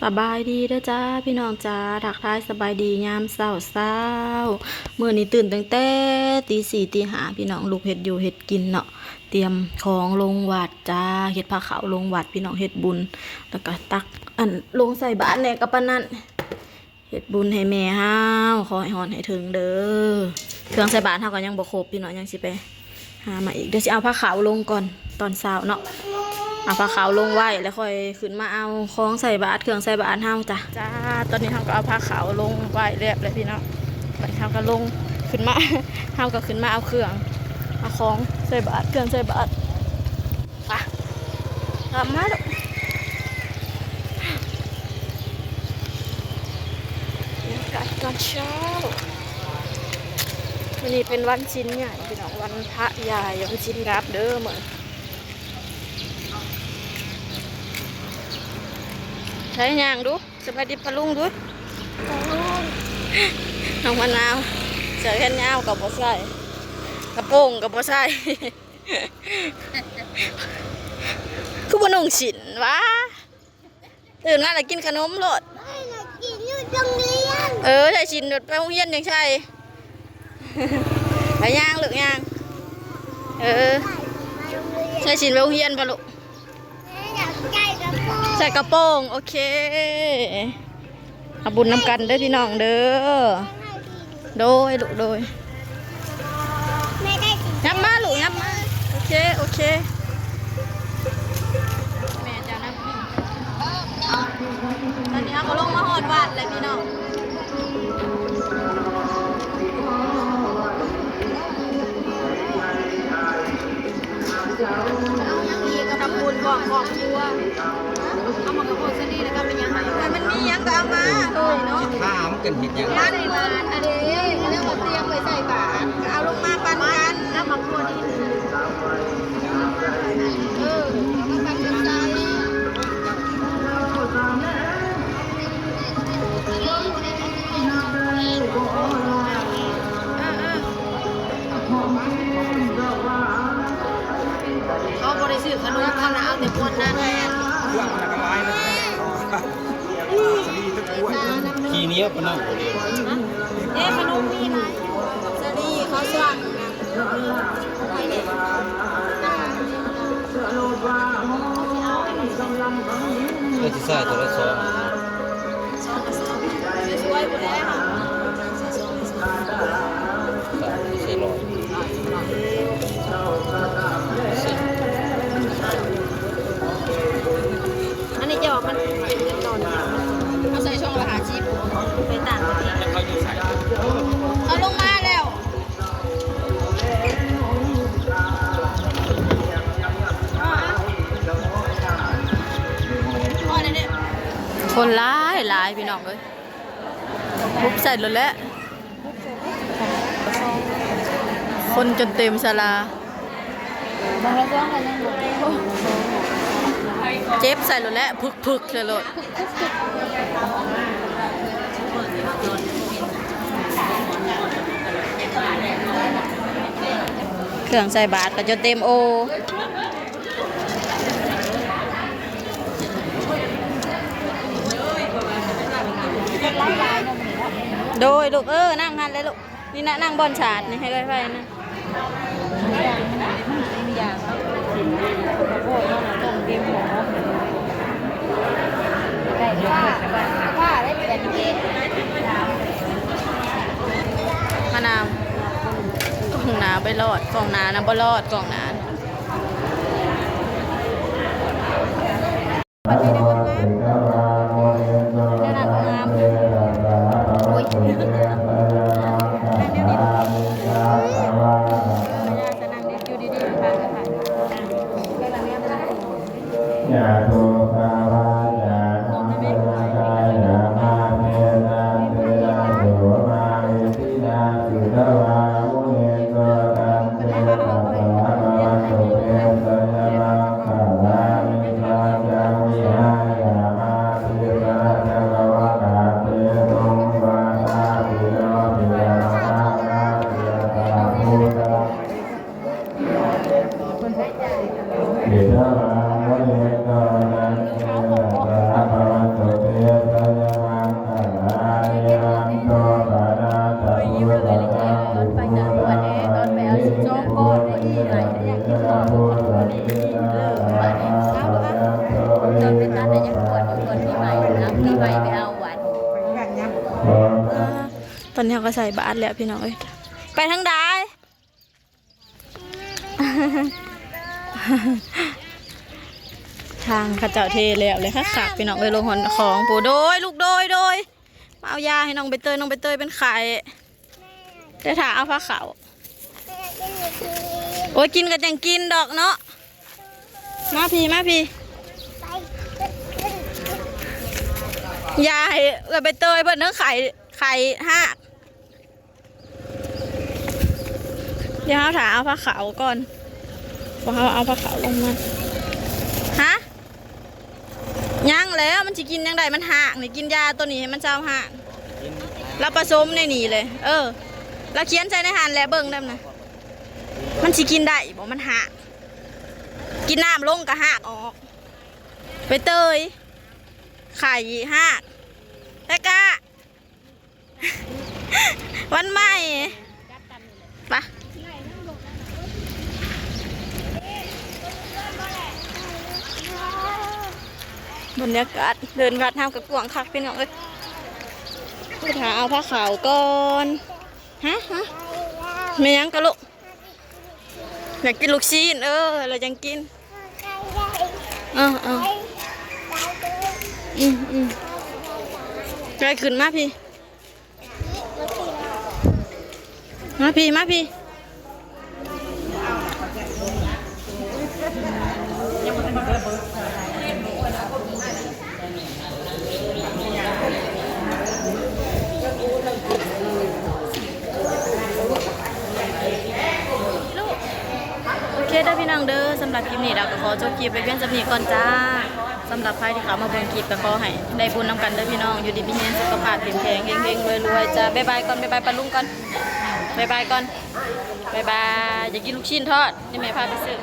ສະບາຍດີເດີຈ້າພີ່ນ້ອງຈ້າ ທັກທາຍສະບາຍດີຍາມເຊົ້າໆ. ມື້ນີ້ຕື່ນຕັ້ງແຕ່ຕີສີ່ຕີຫ້າພີ່ນ້ອງ ລຸກເຮັດຢູ່ເຮັດກິນເນາະ ຕຽມຂອງລົງວັດຈ້າ ເຮັດພາເຂົ້າລົງວັດພີ່ນ້ອງ ເຮັດບຸນ ແລ້ວກະຕັກອັນລົງໃສ່ບາດແດ່ ກະປານນັ້ນ ເຮັດບຸນໃຫ້ແມ່ເຮົາ ຂໍໃຫ້ຮອດໃຫ້ເຖິງເດີ. ເຄື່ອງໃສ່ບາດເຮົາກະຍັງບໍ່ຄົບພີ່ນ້ອງ ຍັງຊິໄປ ຫາມາອີກ ດຽວຊິເອົາພາເຂົ້າລົງກ່ອນ ຕອນເຊົ້າເນາະ ເອົາພາເຂົ້າລົງໄວ້ ແລ້ວຄ່ອຍຂຶ້ນມາເອົາຂອງໃສ່ບາດ ເຄື່ອງໃສ່ບາດເຮົາຈ້າ. ຈ້າ ຕອນນີ້ເຮົາກະເອົາພາເຂົ້າລົງໄວ້ລຽບແລ້ວພີ່ນ້ອງ ບາດເຮົາກະລົງຂຶ້ນມາ ເຮົາກະຂຶ້ນມາເອົາເຄື່ອງ ເອົາຂອງໃສ່ບາດ ເຄື່ອງໃສ່ບາດ ໄປ ຕາມມາລູກ ບັນຍາກາດຕອນເຊົ້າ. ມື້ນີ້ເປັນວັນສິນໃຫຍ່ພີ່ນ້ອງ ວັນພະໃຫຍ່ ວັນສິນດັບເດີມື້. ໃສ່ຍ່າງດູ ສະບາຍດີປ້າລຸງດູ. ນ້ອງມະນາວ ເສື້ອແຂນຍາວກະບໍ່ໃສ່ ກະໂປງກະບໍ່ໃສ່ ຄືບໍ່ນຸ່ງສິ້ນຫວາ? ຕື່ນມາແລ້ວກິນຂະໜົມໂລດ ໃສ່ສິ້ນໂລດໄປໂຮງຮຽນຈັ່ງໃສ່ ໄປຍ່າງລູກຍ່າງ ເອີ ໃສ່ສິ້ນໄປໂຮງຮຽນບໍ່ລູກ? ໃສ່ກະໂປງ ໂອເຄ ເອົາບຸນນຳກັນເດີພີ່ນ້ອງເດີ. ໂດຍລູກໂດຍ ຍັບມາລູກ ຍັບມາ ໂອເຄ ໂອເຄ. ແມ່ຈະນັບ ຕອນນີ້ເຮົາກະລົງມາຮອດວັດແລ້ວພີ່ນ້ອງ ທຳບຸນພ້ອມຄອບຄົວ ເອົາໝາກກະໂພດຊະນີ ແລ້ວກະເປັນຫຍັງ ມັນມີຫຍັງກະເອົາມາເລີຍເນາະ ຖາມກັນເຮັດຫຍັງ ມັນ ມັນຫັ້ນເດ້ ແລ້ວກະຕຽມໄວ້ໃສ່ບາດ ກະເອົາລົງມາປັນກັນ ເອົາໝາກໂພດ ເອີ ເອົາມາປັນກັນໃສ່ ເອີ ເອີ ເຂົາບໍ່ໄດ້ຊື້ຂະໜົມ ເຂົາລະເອົາແຕ່ມ່ວນນັ້ນ ເຄື່ອງມັນກະຫຼາຍເນາະ ຂີ້ໜຽວປານນັ້ນ ເດ້ ຂະໜົມມີຫຼາຍຢູ່ ສາລີ ເຂົາສ້າງ ເອີ ຊິໃສ່ໂທລະສັບ ສອງກະສອບ ສວຍໆ ພຸ້ນແຫຼະ ໃສ່ຮ້ອຍ ອັນນີ້ເຈົ້າວ່າມັນເປັນເງິນດອນ ເຮົາໃສ່ຊ່ອງລະຫ້າສິບ ໄປຕ່າງປະເທດ ເຂົາລົງມາແລ້ວ ຄົນຫຼາຍຫຼາຍພີ່ນ້ອງເອີຍ ບຸບໃສ່ໂລດແຫຼະ ຄົນຈົນເຕັມສາລາ ເຈັບໃສ່ໂລດແຫຼະ ພຶກໆ ໃສ່ໂລດ. ເຄື່ອງໃສ່ບາດກະຈົນເຕັມໂອ່. ໂດຍລູກເອີ ນັ່ງຫັ້ນແຫຼະລູກ ນີ້ນະ ນັ່ງບ່ອນສາດນີ້ ໃຫ້ໄວໆນະ. ມານາວ ກ້ອງໜ້າໄປລອດ ກ້ອງໜ້ານະບໍ່ລອດ ກ້ອງໜ້າ. ນີ້ເຮົາກໍໃສ່ບາດແລ້ວພີ່ນ້ອງເອີຍ. ໄປທາງໃດ? ທາງເຂົາເຈົ້າເທແລ້ວເລີຍຄັກໆ ພີ່ນ້ອງເອີຍ. ລົງຮອດຂອງປູ້ ໂດຍ ລູກ ໂດຍ ໂດຍ. ມາເອົາຢາໃຫ້ນ້ອງໃບເຕີຍ ນ້ອງໃບເຕີຍເປັນໄຂ້. ແຕ່ຖ້າເອົາພາເຂົ້າ ໂອ້ຍ ກິນກໍຈັ່ງກິນດອກເນາະ. ມາພີ້ ມາພີ້. ຢາໃຫ້ເອື້ອຍໃບເຕີຍເພິ່ນເດີ ໄຂ້ ໄຂ້ຮາກ. ດຽວເຮົາຖ້າເອົາພາເຂົ້າກ່ອນ. ບໍ່ ເຮົາເອົາພາເຂົ້າລົງມາ. ຮະ? ຍັງແລ້ວ ມັນຊິກິນຫຍັງໄດ້ ມັນຮາກນີ້. ກິນຢາໂຕນີ້ໃຫ້ມັນເຊົາຮາກ. ລາວປະສົມໃນນີ້ເລີຍ. ເອີ ລາວຂຽນໃສ່ໃນຫັ້ນແຫຼະ ເບິ່ງນຳນະ. ມັນຊິກິນໄດ້ບໍ່? ມັນຮາກ. ກິນນ້ຳລົງກໍຮາກອອກ. ໃບເຕີຍ ໄຂ້ຮາກ. ແລ້ວກະ ວັນໃໝ່ ປະ. ບັນຍາກາດເດີ່ນວັດເຮົາກໍກວ້າງຄັກພີ່ນ້ອງເອີຍ. ໄປຖ້າເອົາພາເຂົ້າກ່ອນ. ຮະ? ຮະ? ແມ່ນຫຍັງກະລູກ? ຢາກກິນລູກຊີ້ນ. ເອີ ລະຈັ່ງກິນ. ເອີ ເອີ ອືມ ອືມ. ໄປ ຂຶ້ນມາພີ້. ມາພີ້ ມາພີ້. ໂອເຄເດີພີ່ນ້ອງເດີ ສຳລັບຄລິບນີ້ລາວກໍຂໍຈົບຄລິບໄວ້ພຽງສ່ຳນີ້ກ່ອນຈ້າ. ສຳລັບໃຜທີ່ເຂົ້າມາເບິ່ງຄລິບ ກໍຂໍໃຫ້ໄດ້ບຸນນຳກັນເດີພີ່ນ້ອງ. ຢູ່ດີມີແຮງ ສຸຂະພາບເຂັ້ມແຂງ ເຮັງໆ ລວຍໆ ຈ້າ. ບາຍບາຍກ່ອນ ບາຍບາຍປ້າລຸງກ່ອນ ບາຍບາຍກ່ອນ ບາຍບາຍ. ຢາກກິນລູກຊີ້ນທອດ ນີ້ແມ່ພາໄປຊື້.